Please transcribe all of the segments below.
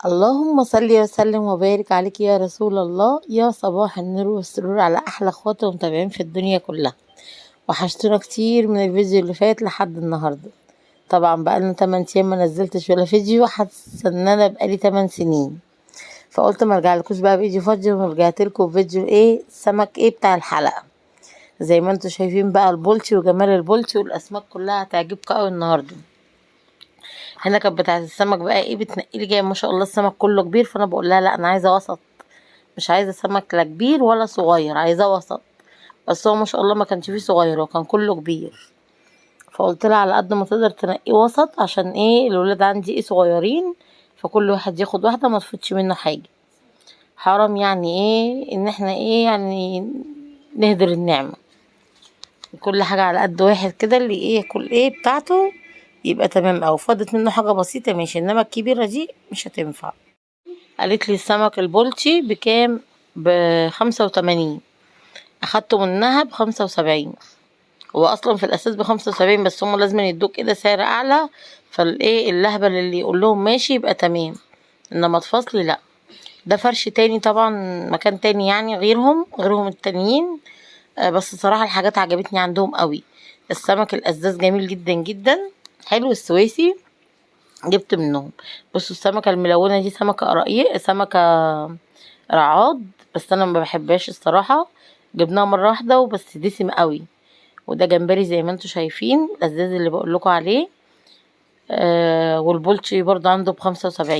اللهم صل وسلم وبارك عليك يا رسول الله. يا صباح النور والسرور على احلى اخوات ومتابعين في الدنيا كلها. وحشتونا كتير من الفيديو اللي فات لحد النهارده. طبعا بقالنا 8 ايام ما نزلتش ولا فيديو، حاسه ان انا بقالي 8 سنين، فقلت ما ارجعلكوش بقى فيديو فاضي، ورجعت لكم فيديو ايه سمك ايه بتاع الحلقة. زي ما انتم شايفين بقى البولتي وجمال البولتي والاسماك كلها هتعجبكم قوي النهارده. هنا كانت بتاعه السمك بقى ايه بتنقي لي، جاية ما شاء الله السمك كله كبير، فانا بقول لها لا انا عايزه وسط، مش عايزه سمك لا كبير ولا صغير، عايزاه وسط. بس هو ما شاء الله ما كانش فيه صغير، هو كان كله كبير. فقلت لها على قد ما تقدر تنقية وسط، عشان ايه الولاد عندي ايه صغيرين، فكل واحد ياخد واحدة ما تفوتش منه حاجة. حرام يعني ايه ان احنا ايه يعني نهدر النعمة. كل حاجة على قد واحد كده، اللي ايه ياكل ايه بتاعته يبقى تمام، او فاضت منه حاجة بسيطة ماشي، انما الكبيرة دي مش هتنفع. قالت لي السمك البولتي بكام؟ ب85. اخدته منها ب75. هو اصلا في الاساس ب75، بس هم لازم يدوك كده سعر اعلى، فالاية اللهبل اللي يقول لهم ماشي يبقى تمام، انما تفاصلي لا. ده فرش تاني طبعا، مكان تاني يعني غيرهم التانيين. بس صراحة الحاجات عجبتني عندهم قوي. السمك الأزاز جميل جدا جدا، حلو. السويسي جبت منهم. بصوا السمكة الملونة دي سمكة قراقيق، سمكة رعاد، بس انا ما بحبهاش الصراحة، جبناها مرة واحدة وبس، دسم قوي. وده جمبري زي ما انتوا شايفين الأزاز اللي بقول لكم عليه. والبولتي برضو عنده ب75.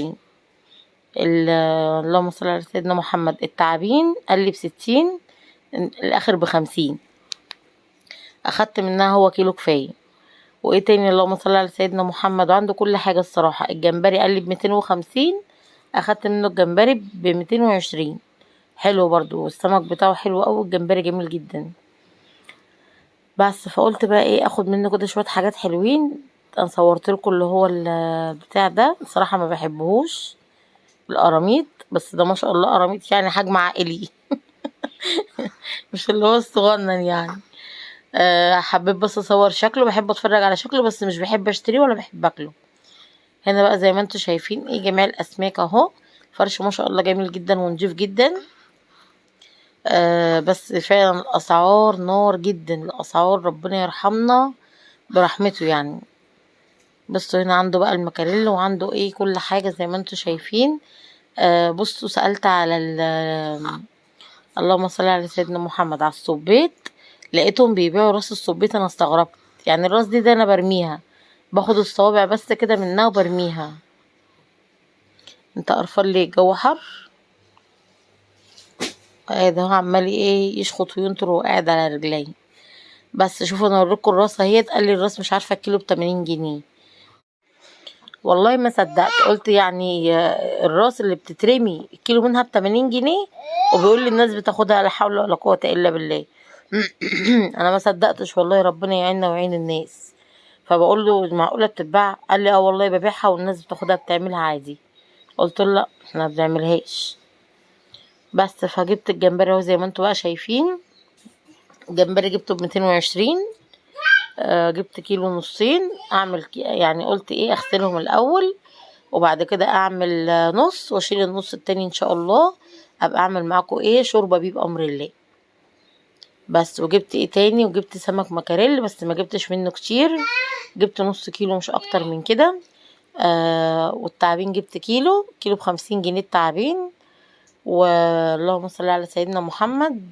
اللهم صل على سيدنا محمد. التعابين قال لي ب60، الاخر ب50. اخدت منها هو كيلو كفاية. وايه تاني؟ اللهم صل على سيدنا محمد. وعنده كل حاجة الصراحة. الجمبري قال لي ب250، اخدت منه الجمبري ب220، حلو برضو، والسمك بتاعه حلو قوي، الجمبري جميل جدا. بس فقلت بقى ايه اخد منه كده شوية حاجات حلوين. انا صورت لكم اللي هو البتاع ده، الصراحة ما بحبهوش القراميط، بس ده ما شاء الله قراميط يعني حجم عائلي مش اللي هو الصغنن يعني. حبيت بس اصور شكله، بحب اتفرج على شكله، بس مش بحب اشتريه ولا بحب اكله. هنا بقى زي ما انتم شايفين ايه جميع الاسماك اهو. فرش ما شاء الله جميل جدا ونضيف جدا. بس فعلا الاسعار نار جدا، الاسعار ربنا يرحمنا برحمته يعني. بصوا هنا عنده بقى المكاريل، وعنده ايه كل حاجة زي ما انتم شايفين. بصوا سألت على اللهم صل على سيدنا محمد، على الصبيط، لقيتهم بيبيعوا راس الصبيط. انا استغربت يعني الراس دي ده انا برميها، باخد الصوابع بس كده منها وبرميها. انت قرفان ليه؟ الجو حر. قاعد اهو عمال ايه يشخط وينطر وقاعد على رجليه. بس شوفوا انا اوريكم الراس اهي. قال لي الراس مش عارفه الكيلو ب80 جنيه. والله ما صدقت، قلت يعني الراس اللي بتترمي الكيلو منها ب80 جنيه، وبيقول لي الناس بتاخدها، لا حول ولا قوة الا بالله. انا ما صدقتش والله، ربنا يعيننا ويعين الناس. فبقول له معقولة بتتباع؟ قال لي اه والله ببيعها والناس بتاخدها بتعملها عادي. قلت له لا احنا ما بنعملهاش. بس فجبت الجمبري اهو زي ما انتوا بقى شايفين. الجمبري جبته ب220. جبت كيلو نصين، اعمل يعني قلت ايه اغسلهم الاول وبعد كده اعمل نص واشيل النص التاني ان شاء الله، ابقى اعمل معاكم ايه شوربة بيه بامر الله. بس وجبت ايه تاني؟ وجبت سمك مكاريل، بس ما جبتش منه كتير، جبت نص كيلو مش اكتر من كده. والتعابين جبت كيلو، كيلو ب50 جنيه التعابين. واللهم صل على سيدنا محمد.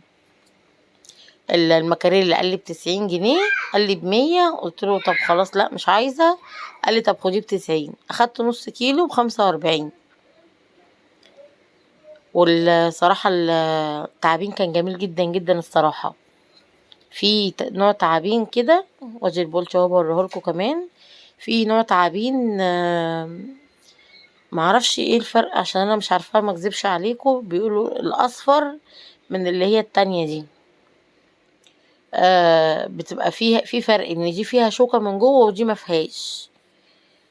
المكاريل اللي قال لي ب90 جنيه، قال لي ب100، قلت له طب خلاص لا مش عايزه، قال لي طب خديه ب90. اخدت نص كيلو ب45. والصراحة التعابين كان جميل جدا جدا الصراحة. في نوع تعابين كده، وادي البولتي اهو بوريهولكوا كمان. في نوع تعابين، معرفش ايه الفرق عشان انا مش عارفه ما اكذبش عليكم، بيقولوا الاصفر من اللي هي التانية دي. بتبقى فيها في فرق، ان دي فيها شوكة من جوه ودي ما فيهاش.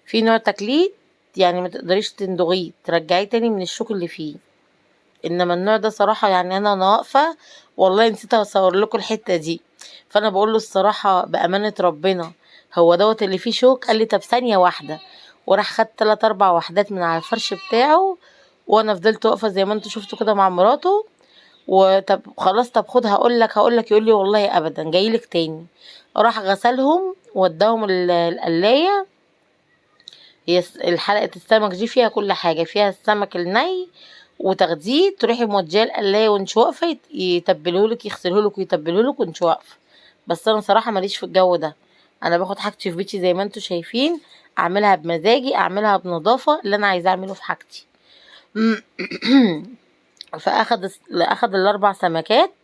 في نوع تكليت يعني ما تقدريش تندغيه، ترجعيه تاني من الشوك اللي فيه. انما النوع ده صراحة يعني انا واقفة والله نسيت اصور لكم الحتة دي، فانا بقول له الصراحة بأمانة ربنا هو دوت اللي فيه شوك. قال لي طب ثانية واحدة، وراح خد 3 4 وحدات من على الفرش بتاعه، وانا فضلت واقفة زي ما انتوا شفتوا كده مع مراته. وطب خلاص، طب خد، هقول لك هقول لك، يقول لي والله ابدا جاي لك تاني. راح غسلهم وداهم القلايه. هي الحلقة السمك دي فيها كل حاجة، فيها السمك الني وتاخديه تروحي موديه القلايه وانت واقفة، يتبلهولك، يغسلهولك ويتبلهولك وانت واقفة. بس انا صراحة ماليش في الجو ده، انا باخد حاجتي في بيتي زي ما انتوا شايفين، اعملها بمزاجي، اعملها بنظافه، اللي انا عايزه اعمله في حاجتي. فاخد ال4 سمكات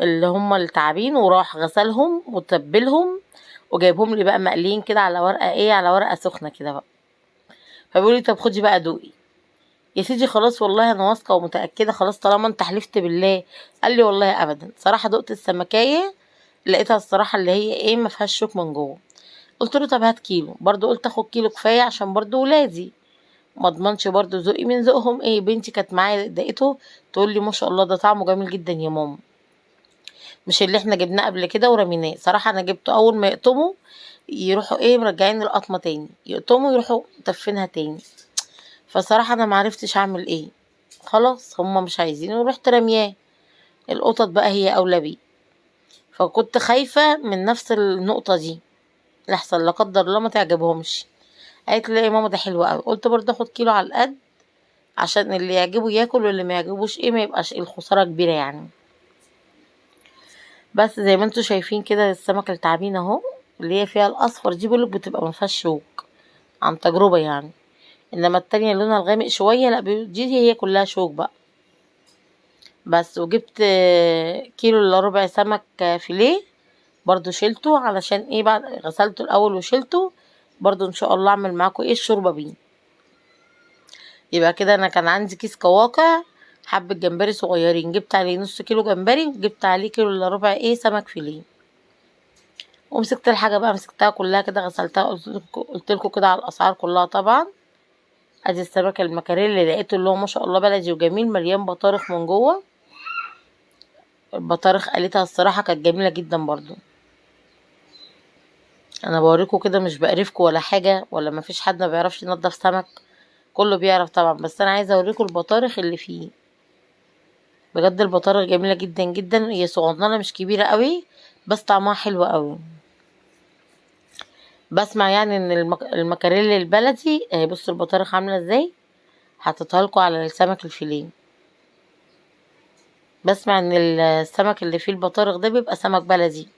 اللي هم التعابين، وراح غسلهم وتبلهم وجايبهم لي بقى مقليين كده على ورقة ايه، على ورقة سخنة كده بقى. فبيقول لي طب خدي بقى دوقي يا سيدي. خلاص والله انا واثقة ومتاكده، خلاص طالما انت حلفت بالله. قال لي والله ابدا. صراحة دقت السمكيه لقيتها الصراحة اللي هي ايه، ما فيهاش شوك من جوه. قلت له طب هات كيلو برضو، قلت اخد كيلو كفاية عشان برضو ولادي ما اضمنش برضو ذوقي من ذوقهم ايه. بنتي كانت معايا دقته تقول لي ما شاء الله ده طعمه جميل جدا يا ماما، مش اللي احنا جبناه قبل كده ورميناه. صراحة انا جبته اول ما يقطموا يروحوا ايه مرجعين القطمه تاني، يقطموا يروحوا تفينها تاني. فصراحة انا معرفتش اعمل ايه، خلاص هما مش عايزينه ورحت رمياه. القطط بقى هي اولى بيه. فكنت خايفة من نفس النقطة دي لحسن لا قدر الله ما تعجبهمش. قالت لي يا ماما ده حلو قوي، قلت برضه اخد كيلو على القد عشان اللي يعجبه ياكل واللي ما يعجبوش ايه، ما يبقاش الخسارة كبيرة يعني. بس زي ما انتوا شايفين كده السمكة التعابين اهو اللي هي فيها الاصفر دي، بيقولك بتبقى ما فيهاش شوك عن تجربه يعني، انما التانية لونها الغامق شوية لا، دي هي كلها شوك بقى. بس وجبت كيلو الا ربع سمك فيليه برضو، شيلته علشان ايه، بعد غسلته الاول وشيلته برضو ان شاء الله اعمل معاكم ايه الشوربة بيه. يبقى كده انا كان عندي كيس قواقع حبه جمبري صغيرين، جبت عليه نص كيلو جمبري وجبت عليه كيلو الا ربع ايه سمك فيليه. ومسكت الحاجة بقى، مسكتها كلها كده غسلتها، قلت لكم كده على الاسعار كلها طبعا. ادي السمك المكاريل اللي لقيته اللي هو ما شاء الله بلدي وجميل، مليان بطارخ من جوه. البطارخ قالتها الصراحة كانت جميلة جدا برضو. انا بوريكم كده مش بقرفكم ولا حاجة، ولا ما فيش حد ما بيعرفش ينظف سمك، كله بيعرف طبعا، بس انا عايزه اوريكم البطارخ اللي فيه. بجد البطارخ جميلة جدا جدا، هي صغننه مش كبيرة قوي بس طعمها حلو قوي. بسمع يعني ان المكاريل البلدي، بصوا البطارخ عامله ازاي، حطيتها لكم على السمك الفيليه. بسمع ان السمك اللي فيه البطارخ ده بيبقى سمك بلدي،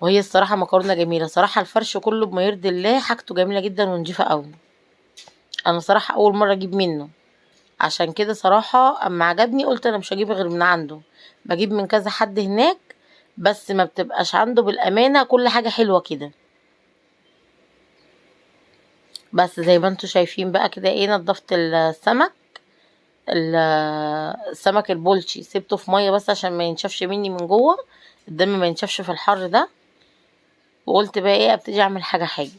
وهي الصراحة مكرونه جميلة صراحة. الفرش كله بما يرضي الله، حاجته جميلة جدا ونضيفه قوي. انا صراحة اول مرة اجيب منه، عشان كده صراحة اما عجبني قلت انا مش هجيب غير من عنده. بجيب من كذا حد هناك بس ما بتبقاش عنده بالامانة كل حاجة حلوة كده. بس زي ما انتوا شايفين بقى كده ايه، نضفت السمك، السمك البولشي سبته في مية بس عشان ما ينشفش مني من جوه، الدم ما ينشفش في الحر ده. وقلت بقى ايه ابتدي اعمل حاجة حاجة.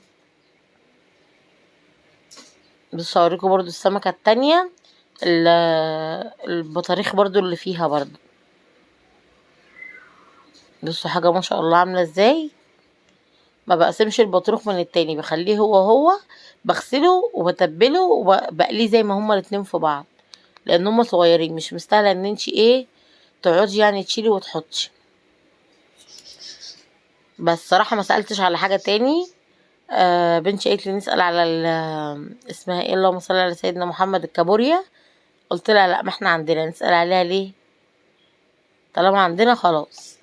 بصوا اوريكم برضو السمكة التانية، البطاريخ برضو اللي فيها برضو. بصوا حاجة ما شاء الله عامله ازاي. ما بقسمش البطروخ من التاني، بخليه هو هو، بغسله وبتبله وبقليه زي ما هما الاتنين في بعض، لان هما صغيرين مش مستاهلة ان انتي ايه تقعدي يعني تشيلي وتحطي. بس صراحة ما سالتش على حاجة تاني. بنتي قالت لي نسال على اسمها ايه، اللهم صل على سيدنا محمد، الكابوريا. قلت لها لا، ما احنا عندنا، نسال عليها ليه طالما عندنا خلاص.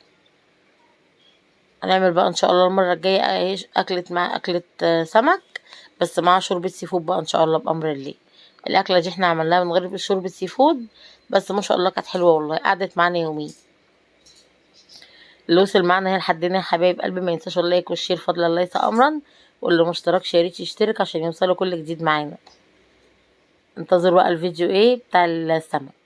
هنعمل بقى ان شاء الله المرة الجاية اكله مع اكله سمك، بس مع شوربة seafood بقى ان شاء الله بامر الله. الاكلة دي احنا عملناها من غير شوربة seafood، بس ما شاء الله كانت حلوة والله، قعدت معانا يومين. اللي وصل معانا هنا لحد هنا يا حبايب قلبي ما ينساش ال like وال share فضلا ليس امرا، واللي ما اشتركش يا ريت يشترك عشان يوصله كل جديد معانا. انتظروا بقى الفيديو ايه بتاع السمك.